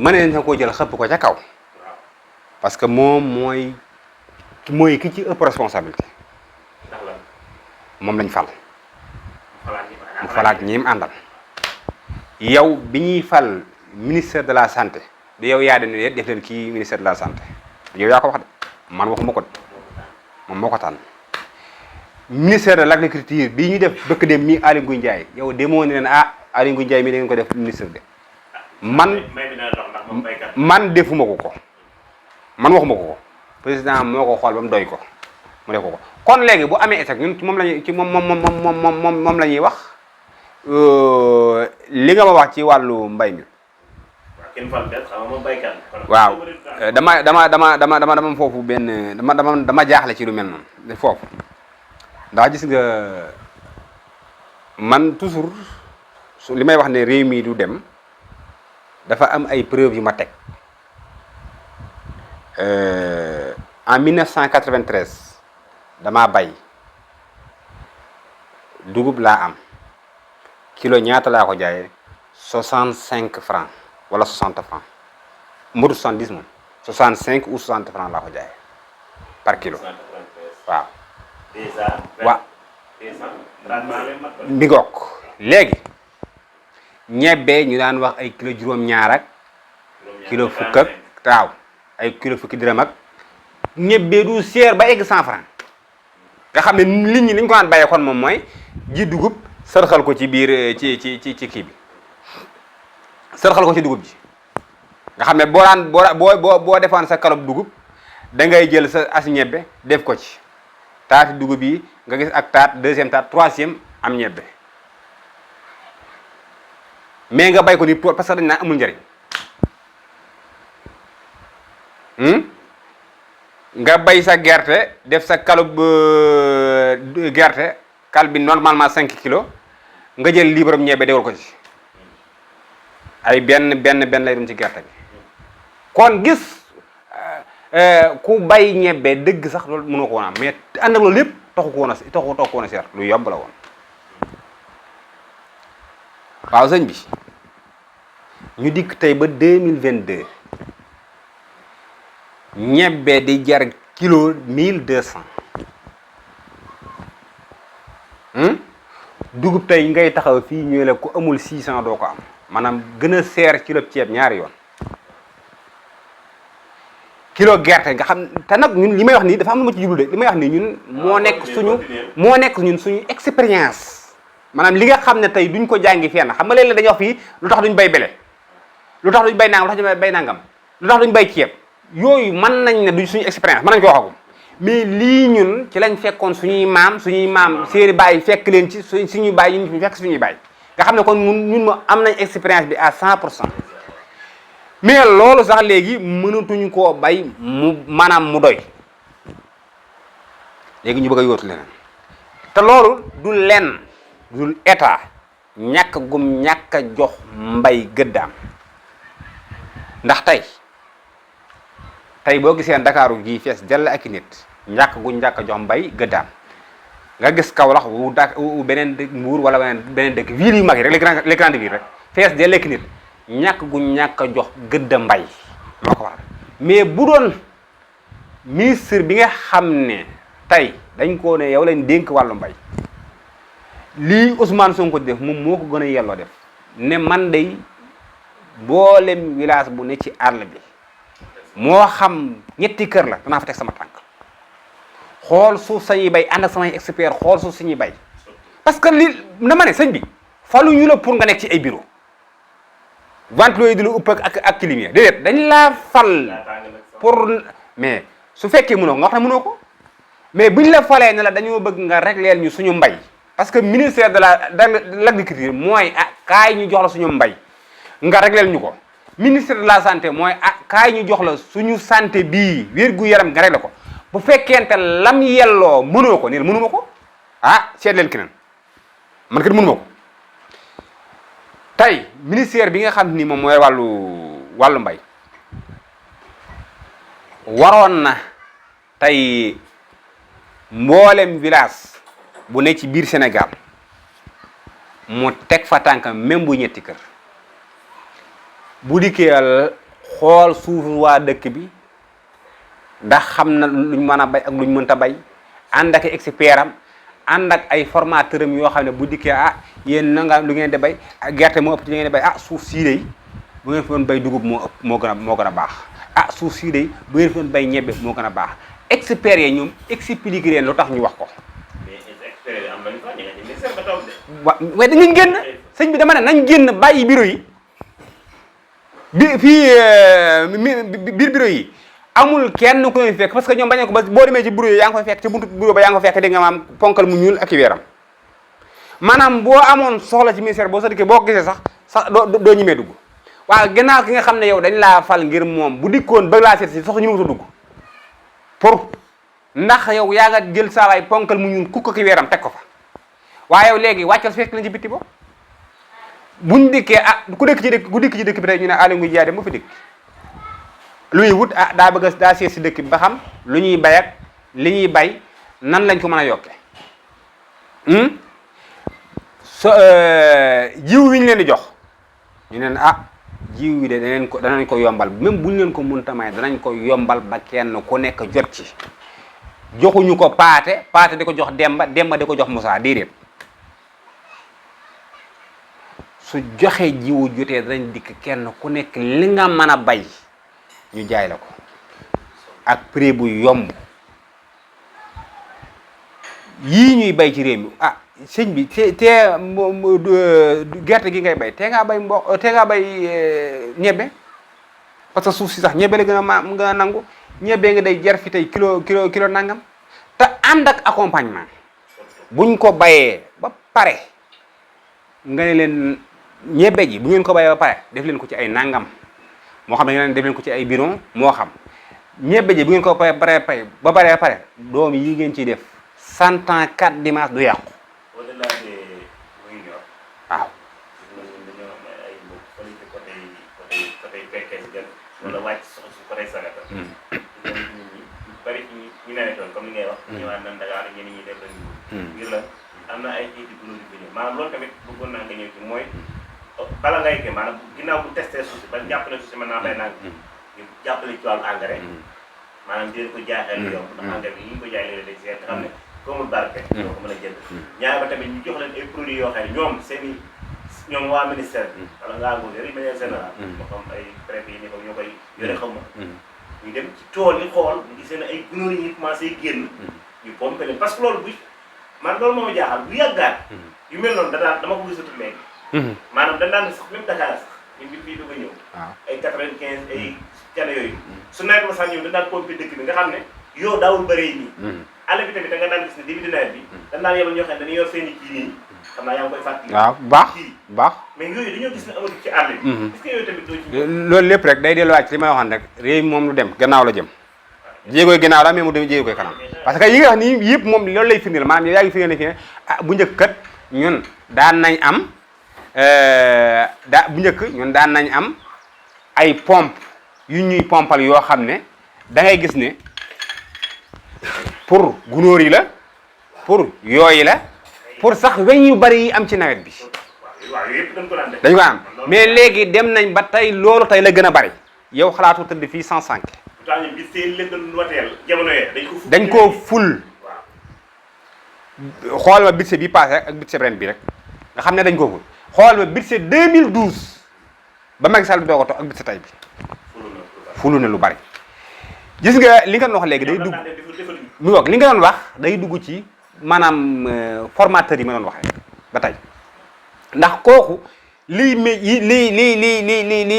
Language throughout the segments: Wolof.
mën nañ koo jël xëpp ko ca kaw parce que moom mooy ki ci ëpp responsabilité moom lañ fal mu falaat ñi mu àndal yow bi ñuy fal ministère de la santé di yow yaa dañu def leen kii ministère de la santé yow yaa ko wax de man waxuma ko de moom moo ko tànn ministère de l'agriculture bii ñu def bëkk dem mi Aly Ngouille Ndiaye yow demoo ne leen Aly Ngouille Ndiaye mi da ngeen ko def ministre de man defuma ko man waxuma ko président moo ko xool ba mu doy ko mu def ko kon léegi bu amee échec ñun ci moom lañuy ci moom la ñuy wax li nga ma wax ci wàllu mbay mi waaw dama foofu benn dama jaaxle ci lu mel noonu foofu ndax gis nga man toujours li may wax ne réew mi du dem dafa am ay preuves yu ma teg en 1993 damaa bay dugub laa am kilo ñaata laa ko jaayee 65 francs wala 60 francs mbotu 70 moom 65 ou 60 francs laa ko jaayee par kilo waaw. waaw mi ngoog léegi ñebbe ñu daan wax ay kilo juróom-ñaar ak kilo fukk ak taaw ay kilo fukki dërëm ak ñebbe du seer ba egg 100 francs nga xam ne nit ñi liñ ko daan bàyyee kon moom mooy ji dugub sërxal ko ci biir ci kii bi sërxal ko ci dugub ji nga xam ne boo defoon sa kalob dugub da ngay jël sa as ñebbe def ko ci taati dugub yi nga gis ak taat deuxième taat troisième am ñebbe mais nga bay ko ni parce que dañ naan amul njëriñ nga bay sa gerte def sa kalub gerte kal bi normalement 5 kilos nga jël libram ñebbe dewal ko ci ay benn lay doon ci gerte bi kon gis ku bay ñebbe dëgg sax loolu mënoo ko woon am mais ànd ak loolu lépp taxu ko woon a seer lu yomb la woon waaw sëñ bi ñu dikk tey ba 2022 ñebbe di jar kilo 1200 dugub tey ngay taxaw fii ñu la ku amul 600 doo ko am maanaam gën a seer kilo ceeb ñaari yoon kilo gerte nga xam te nag ñun li may wax nii dafa am lu ma ci jublu de li may wax nii ñun moo nekk ñun suñu expérience maanaam li nga xam ne tey duñ ko jàngi fenn xam nga léeg-léeg dañuy wax fii lu tax duñ bay bele lu tax duñ bay nangam lu tax duñ bay nangam lu tax duñ bay ceeb yooyu mën nañ ne duñ suñu expérience mën nañ ko waxagum mais lii ñun ci lañ fekkoon suñuy maam seeni baay fekk leen ci suñuy baay ñu fekk suñuy baay nga xam ne kon ñun ma am nañ expérience bi à 100% mais loolu sax léegi mënatuñ koo bay maanaam mu doy léegi ñu bëgg a yóotu leneen te loolu du lenn dul état ñàkk a jox mbay gëddaam ndax tey boo gisee Ndakaaru gii fees dell ak i nit ñàkk a jox mbay gëddaam nga gis Kaolack wu beneen dëkk Mbuur wala beneen dëkk ville yu mag yi rek les grandes villes rek fees dell ak i nit ñàkk a jox gëdda mbay moo ko waral mais bu doon ministre bi nga xam ne tey dañ koo ne yow lañ dénk wàllu mbay lii Ousmane Sonko def moom moo ko gën a yelloo def ne man day boolem village bu ne ci àll bi moo xam ñetti kër la danaa fa teg sama tànk xool suuf sañuy bay ànd ak samay expert xool suuf sañuy bay parce que li na ma ne sëñ bi falu ñu la pour nga nekk ci ay bureau ventilo yi di la upp ak climat déedéet dañ laa fal pour mais su fekkee mënoo nga wax ne mënoo ko mais buñ la falee ne la dañoo bëgg nga régleel ñu suñu mbay parce que ministère de l'agriculture mooy kaay ñu jox la suñu mbay nga régleel ñu ko ministère de la santé mooy kaay ñu jox la suñu santé bii wér-gu-yaram nga réglé ko bu fekkente lam yelloo mënoo ko neel mënuma ko seet leen keneen man kat mënuma ko tey ministère bi nga xam ni moom mooy wàllu mbay waroon na tey mboolem village bu ne ci biir Sénégal mu teg fa tànkam même bu ñetti kër bu dikkee xool suufu waa dëkk bi ndax xam na luñ mën a bay ak luñ mënta bay ànd ak expert am ànd ak ay formateur am yoo xam ne bu dikkee ah yéen na nga lu ngeen di bay gerte moo ëpp ci li ngeen di bay ah suuf sii day bu ngeen fi doon bay dugub moo gën a baax ah suuf sii day bu ngeen fi doon bay ñebbe moo gën a baax experts yi ñoom expliquer leen lu tax ñu wax ko. mais experts yi am nañu fa ñu ngi ci ba taw de. waaw mais dañuy génn sëñ bi dama ne nañ génn bàyyi bureau yi bi fii biir bureau yi amul kenn ku leen fekk parce que ñoom bañ ko ba boo demee ci bureau yi yaa ngi koy fekk ci buntu bureau ba yaa ngi ko fekk dégg nga maam ponkal mu ñuul ak i weeram maanaam boo amoon soxla ci ministère boo sa dikkee boo ko gisee sax doo ñimee dugg waaw gannaaw ki nga xam ne yow dañ laa fal ngir moom bu dikkoon bëgg laa seet si sax ñu mënut a dugg pour ndax yow yaa nga jël saawaay ponkal mu ñuul kukk ki weeram teg ko fa waaye yow léegi wàccal fekk nañ ci bitti bo buñ dikkee ah ku dëkk ci dëkk bi tey ñu ne Aly Ngouille Ndiaye moo fi dëkk lu ñuy wut ah daa seet si dëkk bi ba xam lu ñuy bay ak li ñuy bay nan lañ ko mën a yokke jiw wi ñu leen di jox ñu neen ah jiw wi de danañ ko yombal même buñ leen ko mënta may danañ ko yombal ba kenn ku nekk jot ci joxuñu ko paate di ko jox demba di ko jox Moussa déedéet su joxe jiwu jotee danañ dikk kenn ku nekk li nga mën a bay ñu jaay la ko ak prix bu yomb yii ñuy bay ci réew mi ah sëñ bi gerte gi ngay bay tee ngaa bay ñebbe parce que suuf si sax ñebbe la gën a nangu ñebbe nga day jar fi tey kilo nangam te ànd ak accompagnement buñ ko bayee ba pare nga ne leen ñebbe ji bu ngeen ko bayee ba pare def leen ko ci ay nangam moo xam ne ngeen def leen ko ci ay bidon moo xam ñebbe ji bu ngeen ko ba pare doom yi ngeen ciy def 100 ans 4 dimanche du yàqu. au-delà de muy ñor. waaw. dañoo am ay mbokk fële ci côté Pekes gën wala wàcc soxna su côté Sagata. ñu bari ñu nawetoon comme ni ngay wax. ñëwaat nañ Dakar ñenn ñi def lañu. ngir la am na ay jiitu gunóor yu fi ñëw maanaam loolu tamit bëggoon naa nga ñëw ci mooy bala ngay kii maanaam ginnaaw bu testé suuf si ba jàpp ne suuf si mën naa bay naan ñu jàppale ci wàllu engrais. maanaam di leen ko jaayee lu yomb ndax engrais bi ñu ko jaay léeg-léeg dañ xam ne koomul barke doo ko mën a jënd ñaar ba tamit ñu jox leen ay produits yoo xam ne ñoom seen ñoom waa ministère bi wala ngaa ngóor yëri manière générale moo xam ay préfet yi ni ko ñoo koy yore xaw ma ñu dem ci tool yi xool ñu gis ne ay gunóor yi commencé génn ñu pompé leen parce que loolu bu man loolu moo ma jaaxal bu yàggaat yu mel noonu dama ko gisatul léegi maanaam dañ daan sax même Dakar sax ñu mbir bii du ko ñëw ay 95 ay cane yooyu su nawet ma sax ñëw dañ daan pompé dëkk bi nga xam ne yow daawul bëree nii àll bi tamit da nga daan gis ne début de nawet bi dañ daan yebal ñoo xam ne dañuy yor seen i kii nii xam naa yaa ngi koy fàttali waaw baax mais yooyu dañoo gis ne amatu ci àll bi est-ce que yooyu tamit doo ci loolu lépp rek day delluwaat ci li may waxoon rek réew mi moom lu dem gannaaw la jëm jéegoy gannaaw la mais mu dem jéegoy kanam parce que yi nga wax nii yëpp moom loolu lay firndeel maanaam yow yaa ngi firndeel ne fi ne ah bu njëkk kat ñun daan nañ am daan nañ am ay pompe yu ñuy pompal yoo xam ne da ngay gis ne pour gunóor yi la pour yooyu la pour sax weñ yu bari yi am ci nawet bi dañ ko am mais léegi dem nañ ba tey loolu tey la gën a bari yow xalaatu tëdd fii 105 dañ koo ful xool ma budget bi passé ak budget ren bi rek nga xam ne dañ koo ful xool ma budget 2012 ba Macky Sall bi doog a toog ak budget tey bi fulu na lu bari gis nga li nga doon wax léegi day dugg mu wax li nga doon wax day dugg ci maanaam formateur yi ma doon waxee ba tey ndax kooku lii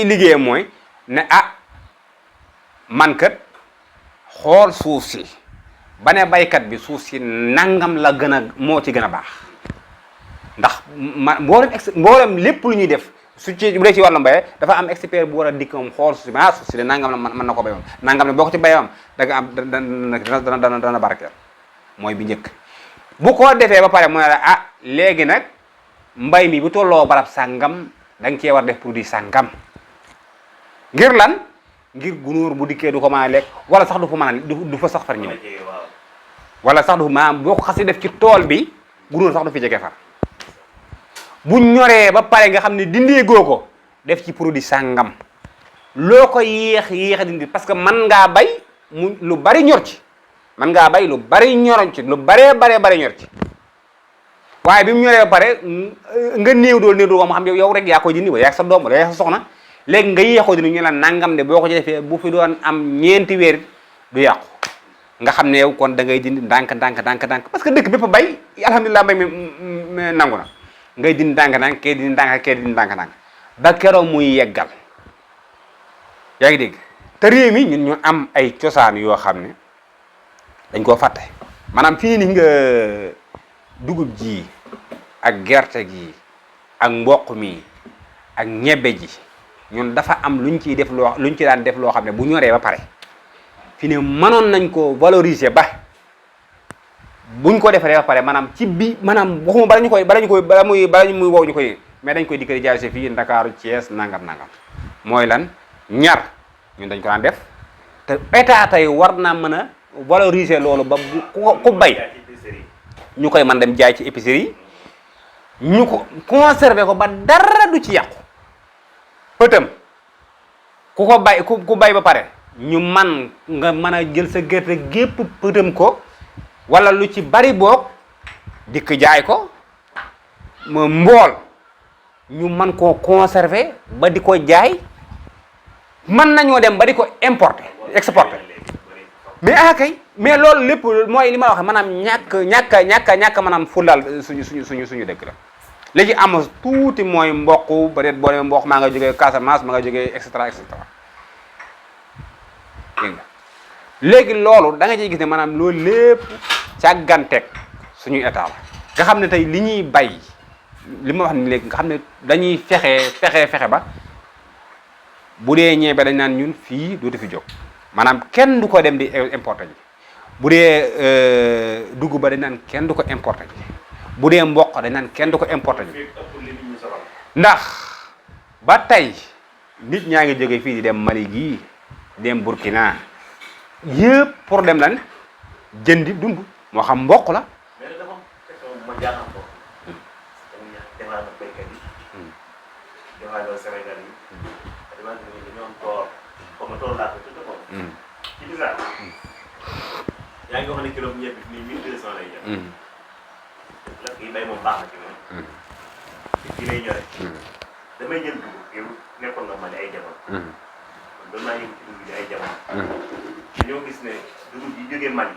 liggéeyam mooy ne ah man kat xool suuf si ba ne baykat bi suuf si nangam la gën a moo ci gën a baax ndax mboolem lépp lu ñuy def su ci bu dee ci wàllu mbay dafa am expert bu war a dikk moom xool suuf si ah suuf si de nangam la mën na ko béyoon nangam la boo ko ci béyoon da nga am dana barkeel mooy bi njëkk bu ko defee ba pare mu ne la ah léegi nag mbay mi bu tolloo barab sàngam da nga cee war def produit sàngam ngir lan ngir gunóor bu dikkee du ko mën a lekk wala sax du fa mën a du fa sax far ñëw wala sax du maanaam boo ko xasee def ci tool bi gunóor sax du fi jege far bu ñoree ba pare nga xam ne dindee goo ko def ci produit sàngam loo ko yéex a dindi parce que mën ngaa bay mu lu bari ñor ci mën ngaa bay lu bari ñoroñ ci lu baree ñor ci waaye bi mu ñoree ba pare nga néew dool ko xam yow rek yaa koy dindi wala yaa sa doom wala yaa sa soxna léegi nga yéexoo dindi ñu la nangam de boo ko ci defee bu fi doon am ñeenti weer du yàqu nga xam ne yow kon da ngay dindi ndànk parce que dëkk bépp bay alhamdulilah mbay mi nangu na ngay dindi ndànk kee dindi ndànk ba keroog muy yeggal yaa ngi dégg te réew mi ñun ñu am ay cosaan yoo xam ne dañ koo fàtte maanaam fii ni nga dugub ji ak gerte gi ak mboq mi ak ñebbe ji ñun dafa am luñ ci daan def loo xam ne bu ñoree ba pare fi ne mënoon nañ ko valoriser ba buñ ko defaree ba pare maanaam ci bi maanaam waxuma bala muy wow ñu koy mais dañ koy dikkati jaay si fii Ndakaaru Thiès nangam mooy lan ñar ñun dañ ko daan def te état tey war naa mën a valoriser loolu ba ku bay ñu koy mën dem jaay ci épicerie yi ñu ko conserver ko ba dara du ci yàqu pëtam ku bay ba pare ñu nga mën a jël sa gerte gépp pëtam ko wala lu ci bari boog dikk jaay ko mbool ñu mën koo conserver ba di ko jaay mën nañoo dem ba di ko exporter mais loolu lépp mooy li ma wax maanaam ñàkk maanaam fulal suñu dëkk la léegi am tuuti mooy mboq peut-être boo demee mboq maa nga jógee Casamance maa nga jógee et cetera dégg nga léegi loolu da nga ciy gis ne maanaam loolu lépp càgganteeg suñuy état la nga xam ne tey li ñuy bay li ma wax ni léegi nga xam ne dañuy fexe ba bu dee ñebe dañ naan ñun fii dootu fi jóg maanaam kenn du ko dem di importer ji bu dee dugub ba dañ naan kenn du ko importer ji bu dee mboq dañ naan kenn du ko importer ji ndax ba tey nit ñaa ngi jóge fii di dem Mali gii dem Burkina yëpp pour dem lan jëndi dund moo xam mboq la yaa ngi wax ne kilo ñebe bi nii 1200 lay jar. la kii bay moom baax na ci moom. ci lay ñore. damay jël dugub yow nekkoon nga Mali ay jamono. kon doon naa yëngu ci dugub bi ay jamono. dañoo gis ne dugub yi jógee Mali.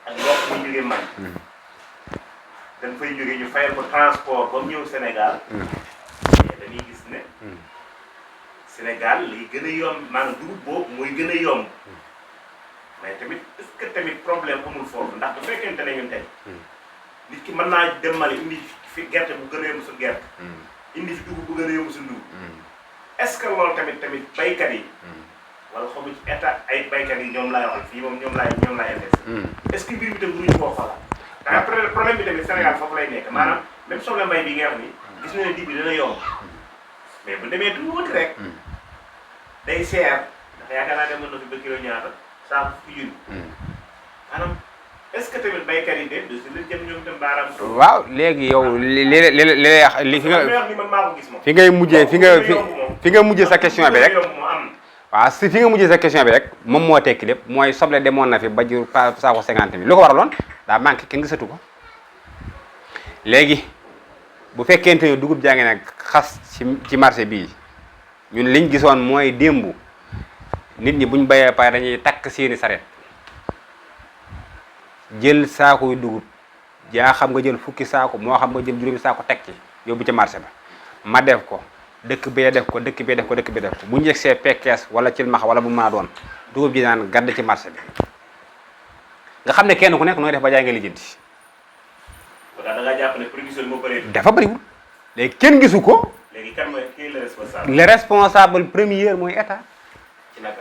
ak mboq yi jógee Mali. dañ fay jógee ñu fayal ko transport ba mu ñëw Sénégal. mais dañuy gis ne. Sénégal liy gën a yomb maanaam dugub boobu mooy gën a yomb. mais tamit est-ce que tamit problème amul foofu ndax bu fekkente ne ñun tey nit ki mën naa dem Mali indi fi gerte bu gën a yomb su gerte. indi fi dugub bu gën a yomb su dugub. est-ce que loolu tamit baykat yi. wala xamu ci état ay baykat yi ñoom laay wax fii moom ñoom laay intéressé. est-ce que mbir mi tamit mënuñu koo xoolal. da problème bi tamit Sénégal foofu lay nekk maanaam même soble mbay bi nga wax ni gis nañu ne diw bi dana yomb mais bu demee tuuti rek day seer ndax yaakaar naa demoon na fi ba kilo ñaata. saa fi junni. maanaam est-ce que tamit baykat yi de si la jëm ñoom itam baaraam. waaw léegi yow li fi ngay mujjee fi nga mujjee sa question bi rek. waaw si fi nga mujjee sa question bi rek moom moo tekki lépp mooy soble demoon na fi ba jur saako 50 000 lu ko waraloon daa manqué kenn gisatu ko léegi bu fekkente ne dugub jaa ngi nag xas ci marché bii ñun liñ gisoon mooy démb. nit ñi buñ bayee pare dañuy takk seeni saret jël saakuy dugub yaa xam nga jël fukki saako moo xam nga jël juróomi saako teg ci yóbbu ci marché ba ma def ko dëkk bee def ko dëkk bee def ko dëkk bee def ko bu ñu yegsee pekkees wala cilmaxa wala bu maa doon dugub ji naan gadd ci marché bi nga xam ne kenn ku nekk nooy def ba jaay nga lijjanti. da nga jàpp ne production moo bëree. dafa bëriwul léegi kenn gisu ko. léegi kan mooy kii le responsable. le responsable premier mooy état.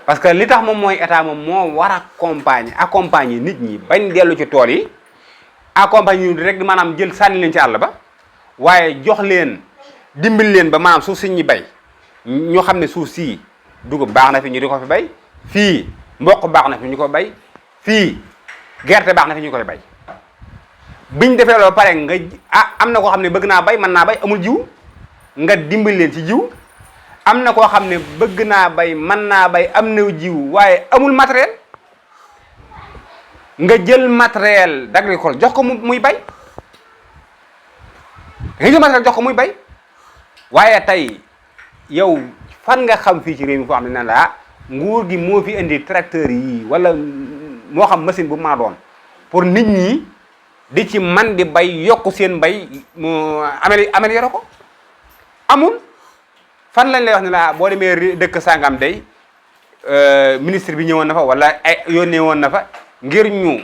parce que li tax moom mooy état moom moo war a accompagner nit ñi bañ dellu ci tool yi accompagner ñu rek maanaam jël sànni leen ci àll ba waaye jox leen dimbali leen ba maanaam suuf si ñi bay ñu xam ne suuf sii dugub baax na fi ñu di ko fi bay fii mboq baax na fi ñu ko bay fii gerte baax na fi ñu koy bay biñ defee loolu pare nga am na koo xam ne bëgg naa bay mën naa bay amul jiw nga dimbali leen ci jiw am na koo xam ne bëgg naa bay mën naa bay am na jiw waaye amul matériel nga jël matériel d'agricole jox ko muy bay nga jël matériel jox ko muy bay waaye tey yow fan nga xam fii ci réew mi foo xam ne nan la nguur gi moo fi indi tracteur yi wala moo xam machine bu maa doon pour nit ñi di ci man di bay yokku seen mbay mu amélioré ko amul. fan lañ lay wax ne la boo demee dëkk sangam day ministre bi ñëwoon na fa wala ay yónnee woon na fa ngir ñu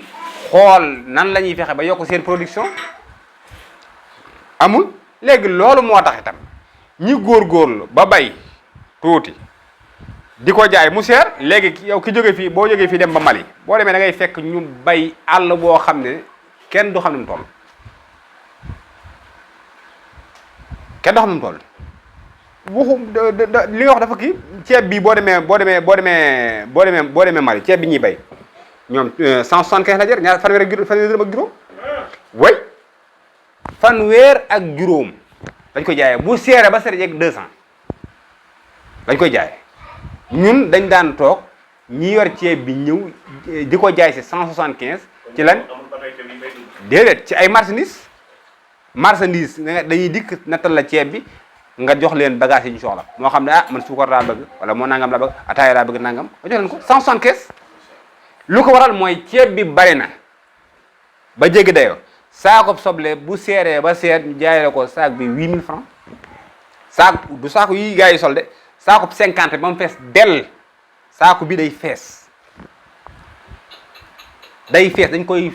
xool nan la ñuy fexe ba yokk seen production amul. léegi loolu moo tax itam ñi góorgóorlu ba bay tuuti di ko jaay mu seer léegi yow ki jóge fii boo jógee fii dem ba Mali boo demee da ngay fekk ñu bay àll boo xam ne kenn du xam ne mu toll kenn du xam ne mu toll. waxu li nga wax dafa kii ceeb bi boo demee Mali ceeb bi ñuy bay ñoom 175 la jar ñaar fanweer ak juróom way fanweer ak juróom dañ koy jaayee bu seere ba seere yeeg 200 dañ koy jaayee ñun dañ daan toog ñi yor ceeb bi ñëw di ko jaay si 175 ci lan déedéet ci ay marchandise dañuy dikk nattal la ceeb bi nga jox leen bagage yi ñu soxla moo xam ne man suukar laa bëgg wala moo nangam laa bëgg ataaya laa bëgg nangam nga jox leen ko 175 lu ko waral mooy ceeb bi bari na ba jéggi dayoo saako soble bu seeree ba seer ñu jaayee ko saak bi 8000 francs saako du saako yi gars yi sol de saako 50 ba mu fees dell saako bi day fees dañ koy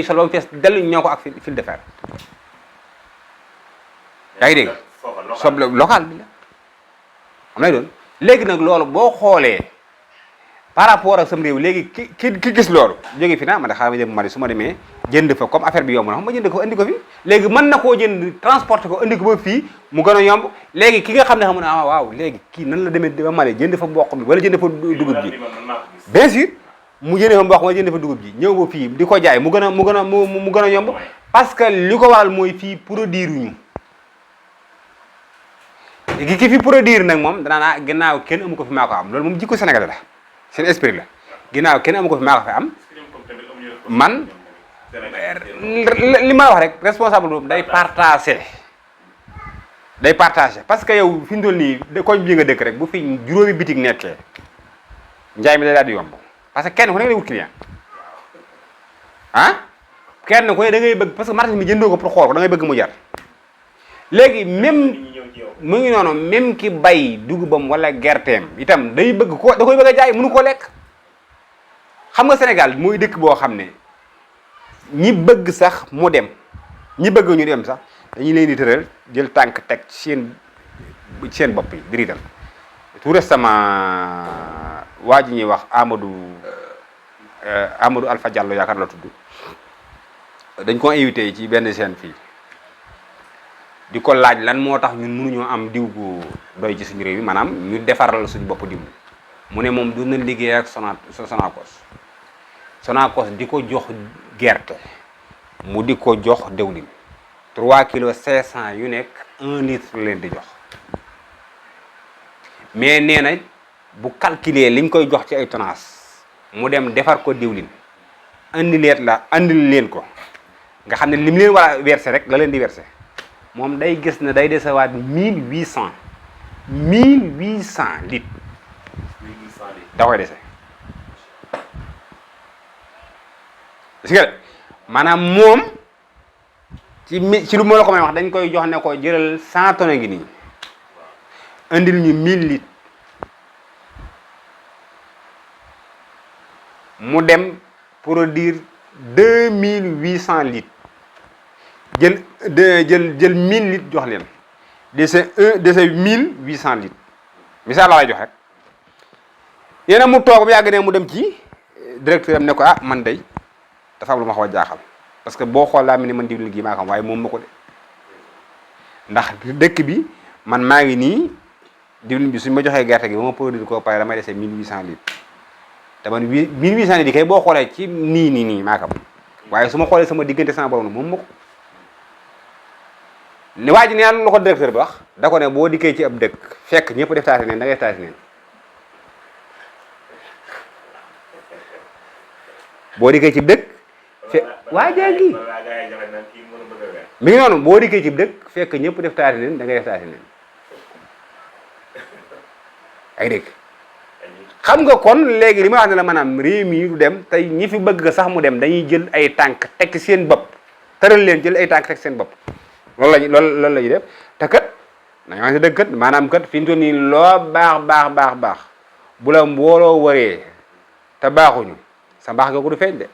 sol ba mu fees dell ñoo ko ak fil de fer yaa ngi dégg soble local bi la am lay doon léegi nag loolu boo xoolee par rapport ak sam réew léegi ki gis loolu jóge fi naa ma ne xaaral ma dem Mali su ma demee jënd fa comme affaire bi yomb na xam ma jënd ko indi ko fi léegi mën na koo jënd transporter ko indi ko ba fii mu gën a yomb léegi ki nga xam ne xam ne waaw léegi kii nan la demee ba Mali jënd fa mboq mi wala jënd fa dugub ji bien sûr mu jënd fa mboq wala jënd fa dugub ji ñëw ba fii di ko jaay mu gën a yomb parce que li ko waral mooy fii produire ñu ki fi produire nag moom danaa ginnaaw kenn amu ko fi maa ko am loolu moom jikko Sénégalais la seen esprit la ginnaaw kenn amu ko fi maa ko fi am man li ma wax rek responsable boobu day partagé parce que yow fi mu toll nii koñ bi nga dëkk rek bu fi juróomi bitig nekkee njaay mi day daal di yomb parce que kenn ku nekk day wut client kenn ku ne da ngay bëgg parce que marché mi jëndoo ko pour xool ko da ngay bëgg mu jar léegi même mu ngi noonu même ki bay dugubam wala gerteem itam day bëgg ko da koy bëgg a jaay mënu ko lekk xam nga Sénégal mooy dëkk boo xam ne ñi bëgg sax mu dem ñi bëgg ñu dem sax dañuy leen di tëral jël tànk teg seen bopp yi di riital tout récemment waa ji ñuy wax Amadou Alpha Diallo yaakaar la tudd dañ ko invité ci benn chaîne fii di ko laaj lan moo tax ñun mënuñoo am diw gu doy ci suñu réew mi maanaam ñu defaral suñu bopp diw mu ne moom du na liggéey ak Sonacos di ko jox gerte mu di ko jox dëwlin 3 kilos 500 yu nekk 1 litre leen di jox mais nee na bu calculer liñ koy jox ci ay tonnage mu dem defar ko diwlin andil leen ko nga xam ne lim leen war a verser rek la leen di verser moom day gis ne day desewaat 1800 litres da koy dese si nga maanaam moom ci lu ma la ko may wax dañ koy jox ne ko jëlal 100 tonnes ngi nii andil ñu 1000 litres mu dem produire 2800 litres jël 1000 litres jox leen dese 1800 litres misaal la lay jox rek yéen a mu toog bu yàgg ne mu dem ci directeur am ne ko man day dafa am lu ma xaw a jaaxal parce que boo xool laa mel ni man diwlin gi maa xam waaye moom ma ko de ndax dëkk bi man maa ngi nii diwlin bi suñ ma joxee gerte gi ba ma produire ko pare damay dese 1800 litres te man 1800 litres yi kay boo xoolee ci nii maa xam waaye su ma xoolee sama diggante sama borom moom ma ko ni waa ji nee lu ko directeur bi wax da ko ne boo dikkee ci ab dëkk fekk ñëpp def taati neen da ngay def taati neen boo dikkee ci dëkk waa jàngi mi ngi noonu boo dikkee ci dëkk fekk ñëpp def taati neen da ngay def taati neen ay dégg xam nga kon léegi li ma wax ne la maanaam réew mi du dem tey ñi fi bëgg sax mu dem dañuy jël ay tànk teg ci seen bopp tëral leen jël ay tànk teg seen bopp loolu la ñuy def te kat nañu wax ne dëgg kat maanaam kat fi ñu toll nii loo baax bu la mbooloo waree te baaxuñu sa mbaax nga ko du feeñ de